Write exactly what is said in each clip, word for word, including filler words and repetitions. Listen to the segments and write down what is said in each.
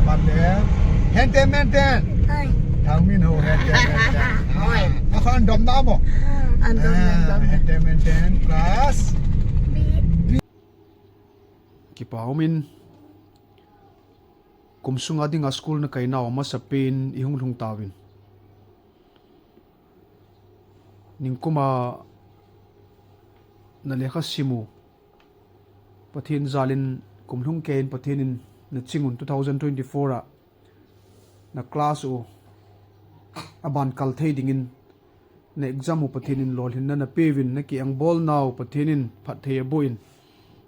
Pan le. Henten menten. Thang min ho henten menten. Hoi. Akhan dom na mo. An dom na, dom na. Henten menten class. Kipa umin. Kum sunga dinga school na kainau amasapen ihung lhung tauvin. Ningkuma na lekha simu. Pathen jalin kum lhung keiyin Pathen in nachingun two thousand twenty-four a na class u aban kal thei dingin na exam u Pathen in lolhinna napeuvin na kiengbol nau Pathen in phatthei aboh in.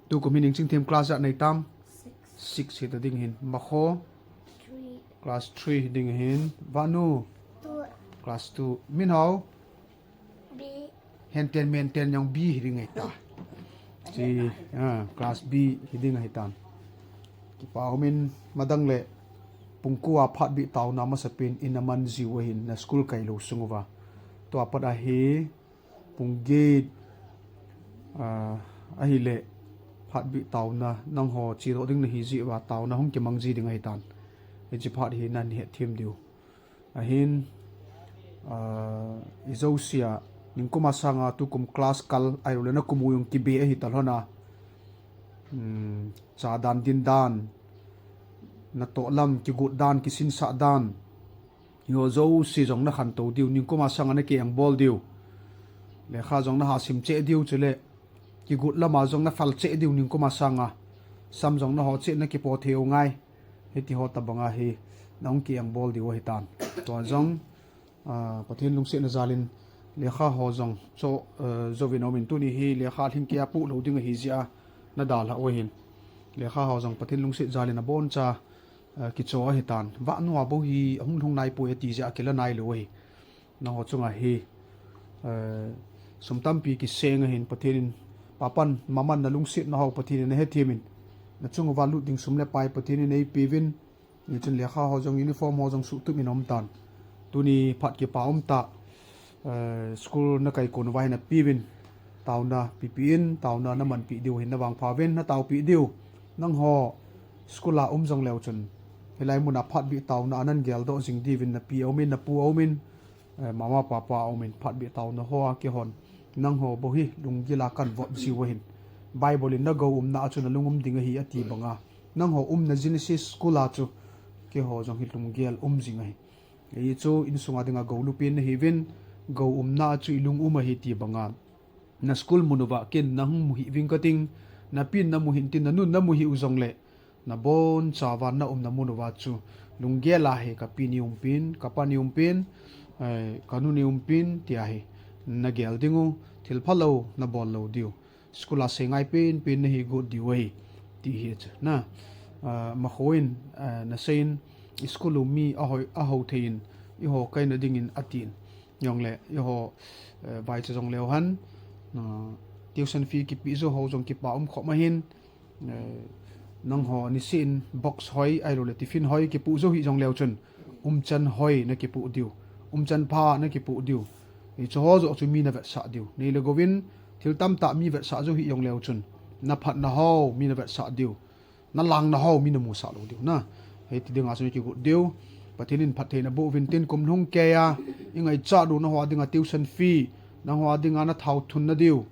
Tukum hi Ningchingthem class a neitam? Six. Six hita ding hin. Makho? Three. Class three ding hin. Vanu? Two. Class two. Minhao? B. Henten menten jong B hi ding ahi ta. Chi, ah, class B hi ding ahi tan. Kipa umin madang le pung ko a phat bih tauna amasapen in aman jiu ahin na school kailou sung uva. Tua pat ahi pung get, ah, ahile phat bih tauna nangho chedoh ding nahi jeh uva tauna hung kimang ji ding ahi tan. Hiche phat hi nan hethem diu. Ahin, ah, ijousea, ningkuma sanga tukum class kal, ahilou le nakum u jong kibe ahi talhon a. Hmm, cha dan din dan, natoh lam, kigot dan, kisinsah dan. Hiho jouse jong nakhantou diu, ningkuma sanga nakiengbol diu. Lekha jong naha sim cheh diu chule. Kigot lama jong nafal cheh diu ningkuma sanga. Sam jong naho cheh nakipo thei u ngai. Hiti ho tabanga hi nahung kiengbol diu ahi tan. Tua jong, ah, Pathen lungsetna jalin lekha ho jong cho, eh, jouvin aumin tuni hi lekha lhingkeiya poh lou ding ahi jeh a nadalhah u ahin. Lekha ho jong Pathen lungset jalin aboncha, eh, kicho ahi tan. Vahnu a bou hi ahung lhung naipoi ati jeh a kila nailou ahi. Nangho chunga hi, eh, sum tampi kiseng ahin Pathen in, Papan, Maman nalungsetna ho Pathen in ahethem in, nachung uva lut ding sum le pai Pathen in eipeuvin, hichun lekha ho jong uniform ho jong suhtup in aum tan. Tuni phat kipa umtah, eh, school nakai kon uva hin napeuvin, tauna pipi in, tauna namanpeh diu hin navangpha uvin, nataopeh diu. Nangho school a um jong leu chun, hilai muna phat bih tauna a nan geldoh jing diuvin napi aumin, napu aumin, eh, mama papa aumin phat bih tauna hoa keihon. Nangho bou hi lunggil a kanvop jiu ahin. Bible in nagou umna a chu nalung um ding ahi ati banga. Nangho umna Genesis school a chu keiho jong hi lunggel um jing ahi. Hichu insunga dinga gou lupen nahiuvin, gou umna a chu ilung um ahi ti banga. Na school mun uva ken nahung muhih uving kating, napin namuhih intin, nanun namuhih u jongle, nabonchauva naumna mun uva chu lunggel a hi kapi nei umpin, kapa nei umpin, eh, kanu nei umpin, tia hi nagel diu, thil phalou nabol lou diu. School a seingai penpen nahi got diu ahi, ti hi chu. Na, ah, Makho in, ah, nasei in, school u mi ahoi, ahou thei in, eiho kaina dingin atin. Jongle, eiho, eh, vaicha jong leu hen, ah, tuition fee kipe jou ho jong kipa um khop ahin, eh, nangho niseh in box hoi, ahilou le tiffin hoi kipoh jou hih jong leu chun, umchan hoi nakipoh diu, umchan pha nakipoh diu. Hiche ho joh chu mi navetsah diu. Nei le gou in, thil tamtah mi vetsah jou hih jong leu chun, naphatna ho mi navetsah diu. Nalangna ho mi namusah lou diu na. Hiti dinga chu nakigot diu. Pathen in phatthei naboh uvin tin kum lhung keiya, ingaichat u nangho dinga tuition fee, nangho dinga nathao thunna diu.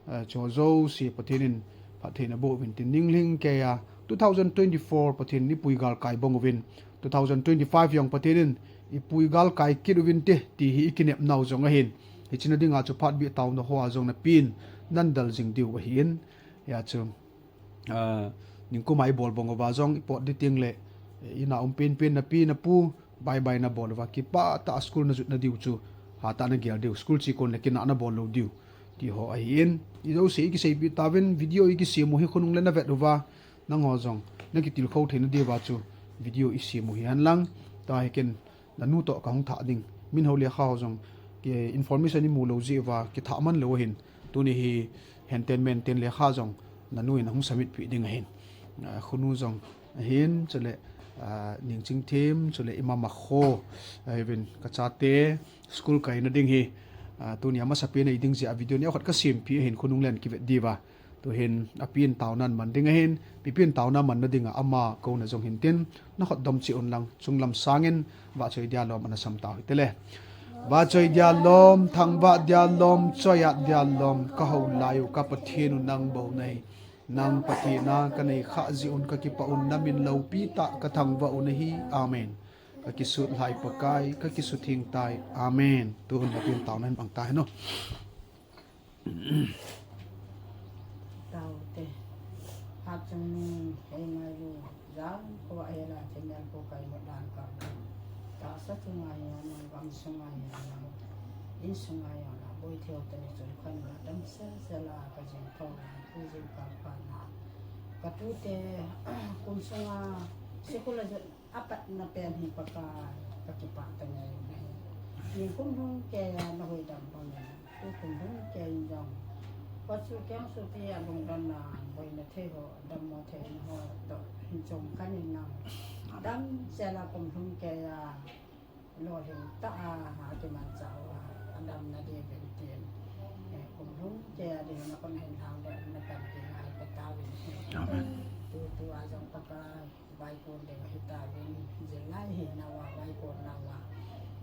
Eh, chuho jouse Pathen in phatthei naboh uvin tin ning lhing keiya, two thousand twenty-four Pathen in ipui galkai bang uvin, two thousand twenty-five jong Pathen in ipui galkai kit uvin te, ti hi ikinepnau jong ahin. Hiche na dinga chu phat bih tauna hoa jong napin, nan del jing diu ahin. Hia chu, ah, ningkuma ibol bang uva jong ipot ding teng le, eh, ina um penpen napi napu, bye bye nabol uva, kipah tah a school najot nadiu chu, hatah a nagel diu, school che kon le kinah nabol lou diu. Ti ho ahin, ijouse ikiseipeh tauvin, video ikisem u hi khonung le navet uva, nangho jong, nakitilkhou theina diuva chu, video isem u hihen lang, tua hi ken, nanu toh kahung thah ding. Min ho lekha ho jong, ki information imu lou jeh uva, kithah man lou ahin, tuni hi henten menten lekha jong, nanu in ahung submit peh ding ahin. Ah, khonu jong, ahin, chule, ah, Ningchingthem, chule ima Makho, ah, ahiuvin kachate, school kaina ding hi, ah, tuni amasapen a iding jeh a video neokhat kasempeh ahin khonung len kivet diuva. Tuhin, apin tauna man ding ahin, mipin tauna man na dinga ama kouna jong hintin, na khut dom cheh un lang, chunglam sangin, vahchoi dia lom ana sam tau hitele. Vahchoi dia lom, thangvah dia lom, choiat dia lom, ka hou lai u, ka Pathen u nang bou nahi. Nang Pathen a ka nei khah jeh un ka kipah un, na min loupi tah ka thangvah u nahi. Amen. Ka kisut lhai Pakai, ka kisutheng tai. Amen. Tuhun na pin tauna hin bang ta heno. Taute. Hapchang ni hei ngai lu. Jang ko a hela themel ko kai mo dan ka. Tahsa chunga hi a nang, gam sunga hi a nang, in sunga hi a nang, boi thei u teni chun khan la dam sel sel a ka jing thou na, ka jing ka pa na. Ka tute, kum sunga, sikul a jong, a patna pen hi Pakai, ka kipah ta ngei u ahi. Ni kum lhung kei a na hoi dam bang in. Tukum lhung kei in jong. Koi chu keng suti a lungdon na, boina thei ho, dammo thei na ho, toh hin chom khan in nang. Amen. Dam sel a kum lhung kei a, lolhing tah a, akimanchah uva, adamna diuvin tin. Eh, kum lhung kei a ding na kon hin lhang le, na pan tin ngai ka tauvin. Amen. Tutu a jong Pakai. Vaikon ding ahi tauvin, jing lai hi nauva, vaikon nauva,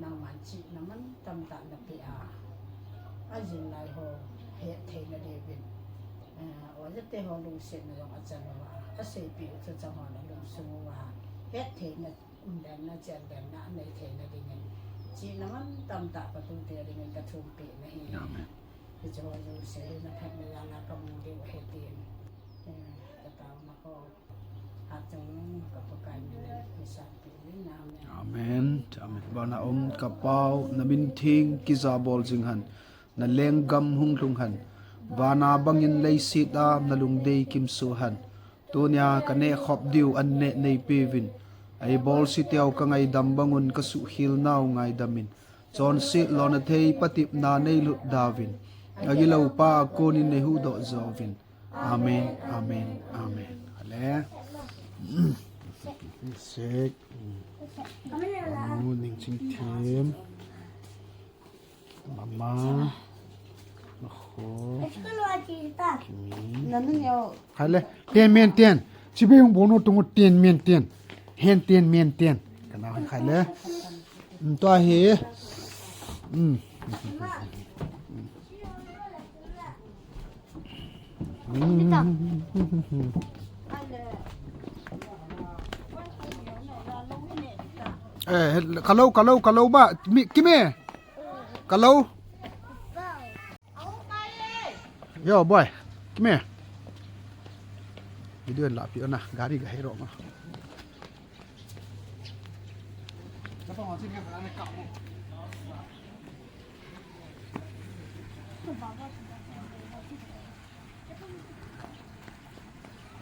nangman chihna mantam tah na pe a, ajing lai ho hetthei na diuvin, eh, ojate ho lungsetna jong achan uva, aseipeh u chu chang hon alungsung uva, hetthei na, umden na, chenben na, anei thei na dingin, chihna mantam tah ka tute dingin ka thum peh na hi. Amen. Hiche ho jouse hi na phatna jal a ka mu diu ahi tin, eh, ka tauna ho. Amen. Amen. Vana um ka Pau, na min theng kijabol jing hen. Na lenggam hung lhung hen. Vana bangin leiset a na lungdei kimsuh hen. Tunia ka nehkhop diu an neh neipeuvin. Eibolseteu ka ngaidam bangun ka suhkhel nau ngaidam in. Chonset lona thei patepna neilut dauvin. Agiloupa a konin neihuhdoh jouvin. Amen, amen, amen. Ale. Sek. Anu Ningchingthem. Mama. Nakho. Kimi. Nanu yo. Khai le. Ten men ten. Chibai hung bono tungu ten men ten. Hen ten men ten. Kana khai le. Tua hi. Eh, kalau, kalau, kalau ba, mi, kimi. Kalau. Yo, boy. Kimi. Video la pi ona, gari ga hero ma.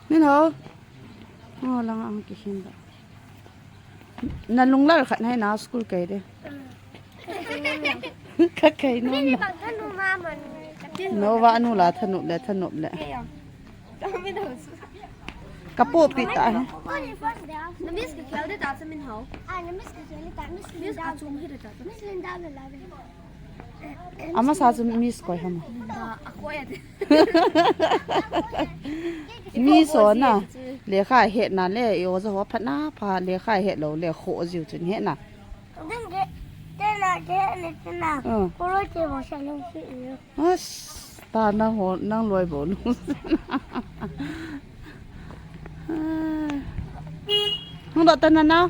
Min ho. Oh, lang ang kihin ba. Na lunglal khat nai na school kai de. Ka kai no. Min na. Bang thanu ma man. No va nu la thanu le thanu le. Ka po pi ta. Na miss ka khel de ta cha min ho. Ah, na miss ka khel de ta. Miss Linda. Miss Linda le la de. Amasa chu miss koi ham. Miss ho na. Lekha hetna le, i oja ho phatna pha, lekha het lou le, kho jiu chun hetna. Tena, tena, tena. Kolo che bo sa lo si. As, ta nang ho, nang loi bo nu. Hung doh ta na na.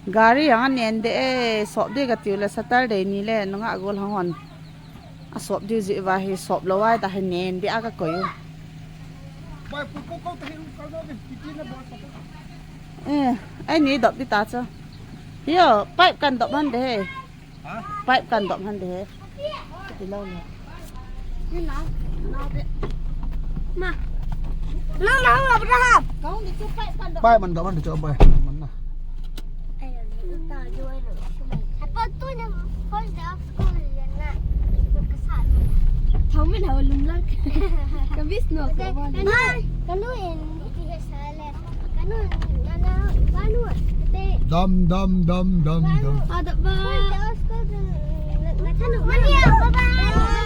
Gari ang anen de e, sop de katiu le Saturday ni le, nunga gol hang hon. A sop diu jeh uva hi sop lou ai ta hi nen de a ka koi u. Eh, ai ni dop di ta cha. Yo, pipe kan dop han de he. Pipe kan dop han de he. Ti lou le. Ni na, na de. Ma. Lo na ho Abraham. Kau ni chu pipe kan dop. Pipe man dop han de chu bai. Man na. Apa tu ni first day of school ya. Hau min hau lum lak. Ka bis no ka ba. Bye. Ka nu in iti he sa le. Ka nu in nana ba nu. Te. Dam, dam, dam, dam, dam. Ah, da bye. Bye bye. Bye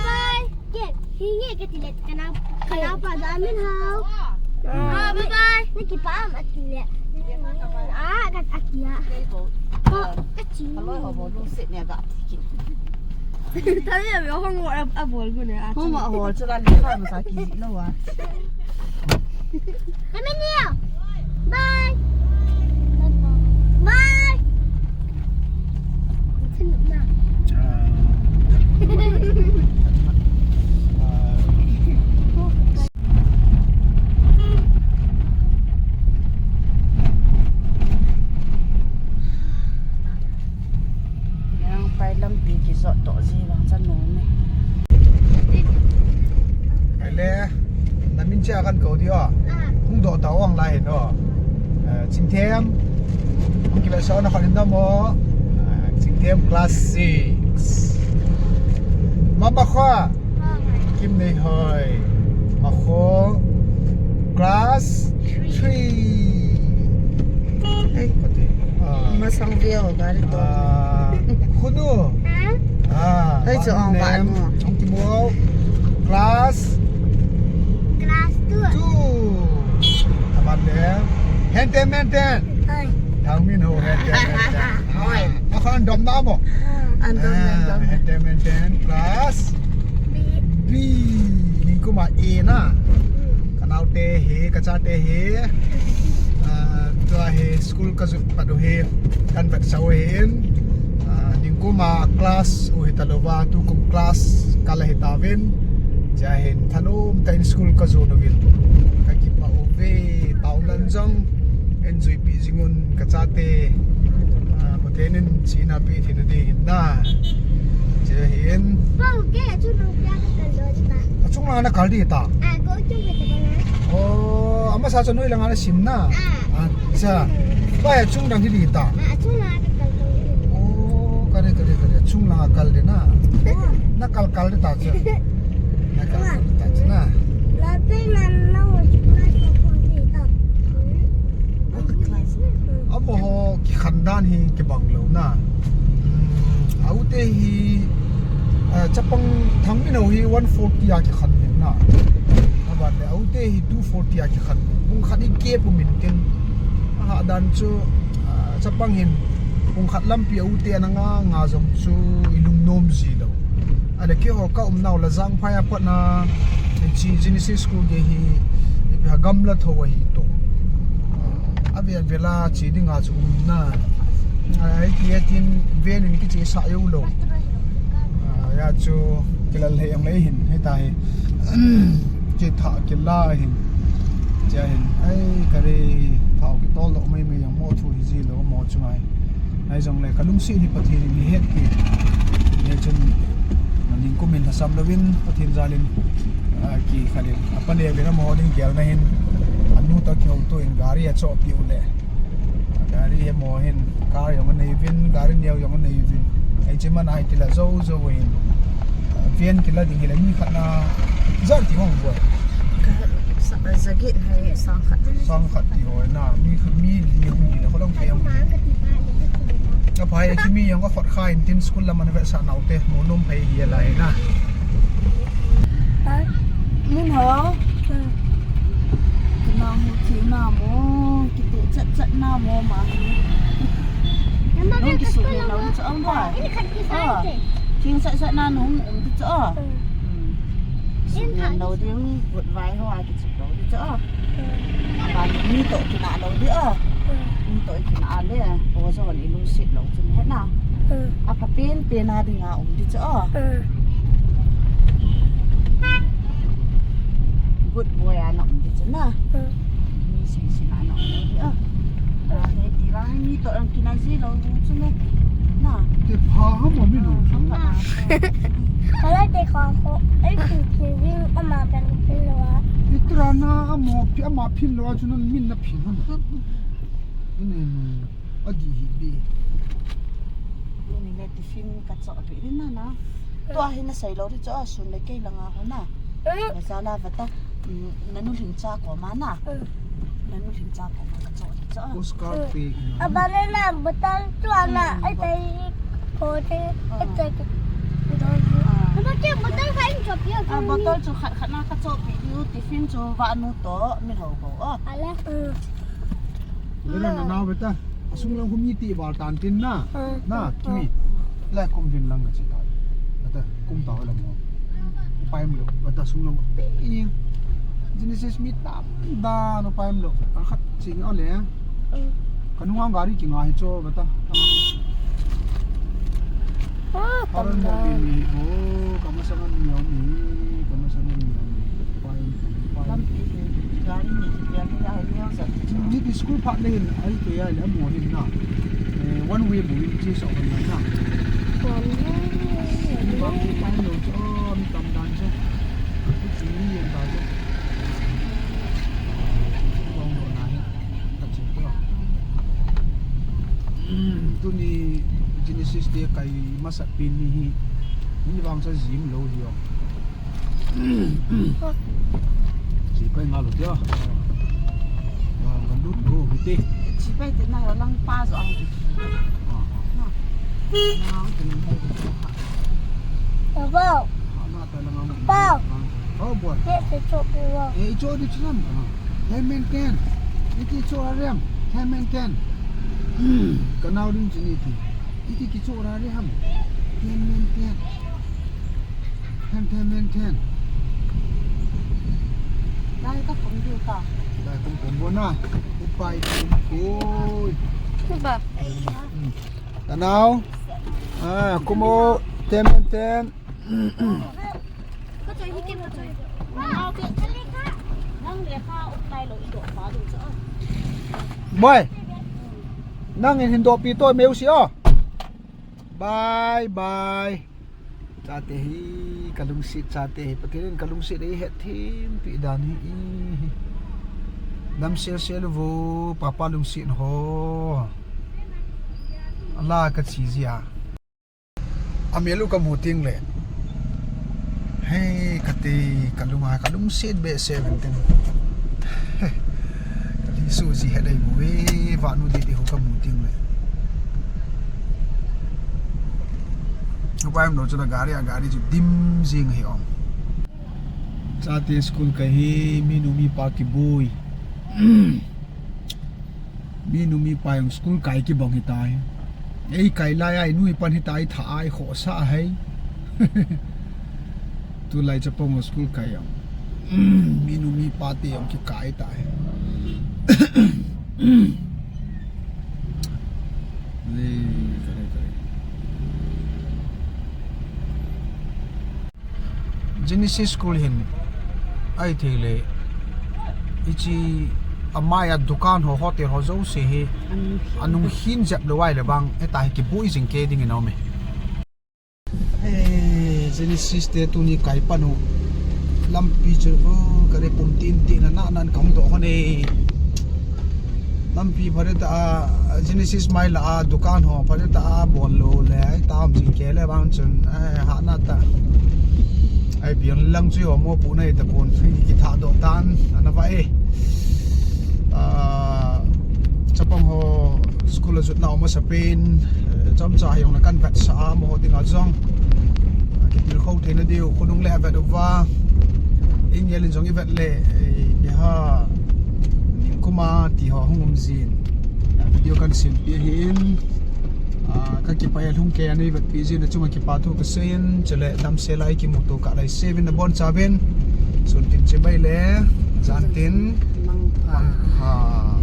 bye. Ke, hinge ke tile kana kana pa da min hau. Ah, bye bye. Ni ki pa am atile. Ah, ka atia. Ko ka chi. Hello, hello, lu se ne ga. Tadi ya, hong wa a bol gu ne a. Hong wa hol chu la le kha ma sa ki lo wa. Kami ni. Bye. Bye. Yang pai lampi kijot toh ji vang cha nom e. Ai le, na min chia kan ko di o. Hung do ta ong lai hin o. Eh, Chingthem. Hung kila sa na khan da mo. Eh, Chingthem class six. Mama kho. Kim Nei Hoi. Makho. Class three. Hey. Ah. Masang veo gari to. Ah, Khunu. Ah. Hai chu ong ba nu. Ong Kimu. Class. Class two. Two. Aban le. Henten, henten. Hai. Thang Min Ho, henten, henten. Hoi. Ah, akhan dom na mo. Ah. An dom, an dom. Henten, henten. Class. B. B. Ningkum a A na. Ka naote hi, ka chate hi. Ah, tua hi school ka jot pat u hi. Kan vet sa u hin. Ah, ningkum a class u hi ta lou va, tukum class kal ahi tauvin. Chia hin thanom tah in school ka jon uvin. Ka kipah uve, taona jong. Enjoy pi jing un ka chate. Ah, Pathen in chihna pe thei na ding hin na. Chia hin. Pa, ke, achung lang pia ka kal do ta. Achung lang na kal di ta. Ah, ko chung ke ta na. Oh, amasa chu noi lang ana sim na. Ah. Acha. Pa, achung lang di ta. Ah, achung lang ka kal do. Oh, kare, kare, kare. Achung lang kal di na. Oh. Na kal kal di ta cha. Na kal kal di ta cha na. La pe na na wo chung lang ka kal di ta. Amaho kikhen dan hi kibang lou na. Hmm, a u te hi, ah, chapang Thang Min Ho hi one forty a kikhen hin na. Aban le a u te hi two forty a kikhen. Pung khat in kep um in tin. Aha dan chu, ah, chapang hin pung khat lampi a u te ana nga nga jong chu i lungnom ji lou. Ale keiho ka umnau la Jangphai a pat na, chi Genesis School gei hi, ipi ham gamla tho ahi to. A vel vel a chi ding a chu um na. Ai, ti a tin ven in kiche sah jou lou. Ah, hia chu kilal hei ang lei hin, hei ta hi. Che tha kila hin. Chia hin. Ai, ka re thao kitol doh mai mai jong mo thu hi ji lou mo chu ngai. Ahi jongle ka lungset hi Pathen in ahet ti. Hichun, ningkum in lhasam louvin, Pathen jal in, ah, kikhel in. Apa neo vin amaho ding gelna hin, anu toh kihouto in gari achohpeh u le. Gari amaho hin, car jong anei uvin, gari neo jong anei uvin. Hiche man a hi kila jou jou in. Ah, van kila ding hile mi khat na, ijat ti hung bol. Ka, sa, jaget hai sang khat. Sang khat ti ho na, mi khat mi li hung hi le, kholom kei hung. Ka phai, hiche mi jong ka khot kha in tin school lam ana vetsah nau te, mo nom phei hi lai na. Min Ho. Kina hu thi na mo, kiti chat chat na mo ma. Nung kisu ni lo ni chu ong ba. Ah. King chat chat na nung um ti chu. Hmm. Kisu ni lo ding, but vai ho a kichu lo ti chu. Aban mi toh kina lo di a. Mi toh kina le, po jo ni lungset lo chu he na. Apha pen pen a ding a um di chu. Good boy a na um di chu na. Mi sing sing a na um di a. A, he ti la mi toh ang kina ji lo chu ne. Na. Te pha ha mo mi lo chu. Kala te kha ko. Ai ku ke ji ama pen pen lo a. Itra na amo pi ama phin lo a chu nan min na phin ham. Nen, adi hi bi. Tuni le tiffin ka choh pi rin na na. Tua hi na sei lou di chu, a, sun le kei langa ho na. Mm. Na jala vata, mm, na nu lhing cha koma na. Mm. Na nu lhing cha koma ka cho di chu. Postcard pe ina. A, banana bottle chu ana, mm, ai tai ko te, oh, ai tai ke. Ah. Bottle, bottle khat in cho pi a, ah, bottle chu khat khat na ka cho pi diu, tiffin chu va nu to, min ho ko, oh. Ale. Mm. Vela na nau beta. Asung lang kumi ti bal tan tin na. Ah. Na, ah, kimi. Ah. Lai kum vin lang ka che ta. Beta, kum ta la mo. Pai mo. Beta sung lang. Genesis mi tam da no pai mo. Ka khat ching o le. Ah. Ka nung ang gari ki ngai cho beta. Ah, Aron mo tam da. Ni, oh, ka masang ni, oh, ni, ka masang ni, oh, ni. Pai, pai. Lampi, gari ni, gari ni, ai, ni, ang sa. Ni, ni school phat le hin, ai, kei ai le, amo hin na. Eh, one way bu hin, chi so kan na. One way. Ni ba pai lo cho, mi tam dan cho. Ni chi ni yen ta cho. Bong do na hin. Tuni Genesis te kai masa pen ni hi. Ni vang sa jim lo hi o. Chi pai nga lo tia. Vang kan lut go hi te. Chi pai te na yo lang pa zo ang. Ah. Na. Na ang te ni mo. Papa. Papa. Oh, boy. Yes, it's okay, wow. Eh, it's all the time. Ten men ten. It is all them. Ten men ten. Ka nau ring chini ti. It is all them. Ten men ten. Ten, ten men ten. Dai ka pum diu ta. Dai kum kum bo na. Upai kum koi. Kuba. Hmm. Ka nau. Ah, kumo. Ten men ten. Boy, nang in hin dopi to meu si o. Bye bye. Chate hi, ka lungset chate hi. Pathen in ka lungset ei hethem pi dan hi. Lam sel sel vo, papa lungset ho. Ala ka chi zia. Amelu ka mu ting le. Hei, ka te, ka lunga, ka lungset be seven ten. Ka li su ji he dai mu e, va nu di di hu ka mu ting le. Upai am lo chu la gari a gari chu dim jing hi om. Chate school ka hi, mi nu mi pa kibui. Mi nu mi pa jong school kai kibang hitai. Ei kai lai ai nu i pan hitai tha ai khosa hai. Tulai chapang school kai jong. Mi nu mi pa te jong kikai tai. Le, kare, kare. Genesis School hin, ai thei le, ichi amai a dukan ho, hotel ho jouse hi, anung hin jep lo ai le bang, eta hi kibui jing ke ding in aume. Eh, Genesis te tuni kai pan u. Lampi chu, oh, kare pum tin tin na nan kong do ho ne. Lampi phare ta a, Genesis mai la a, dukan ho phare ta a, bol lo le, ai tam jing ke le bang chun, ai, ha na ta. Ai, piang lang chu ho mo pu nai ta pon free ki tha do tan, ana va e. Ah, chapang ho school a jut na ma sa pen, eh, cham cha yong na kan vet sa a mo ho ding a jong. Ah, ki pil kho thei na diu, khonung le vet uva. Ingel in jong i vet le, eh, biha. Ning kuma ti ho hung um jin. Ah, video kan sim pi hin. Ah, ka kipa e lhung ke ani vet pi jin, chunga kipa thu ka sein, chule damsel a i kimuto kah lai seven na bon chauvin. Sun tin chibai le, jan tin. Mangpha. Mangpha.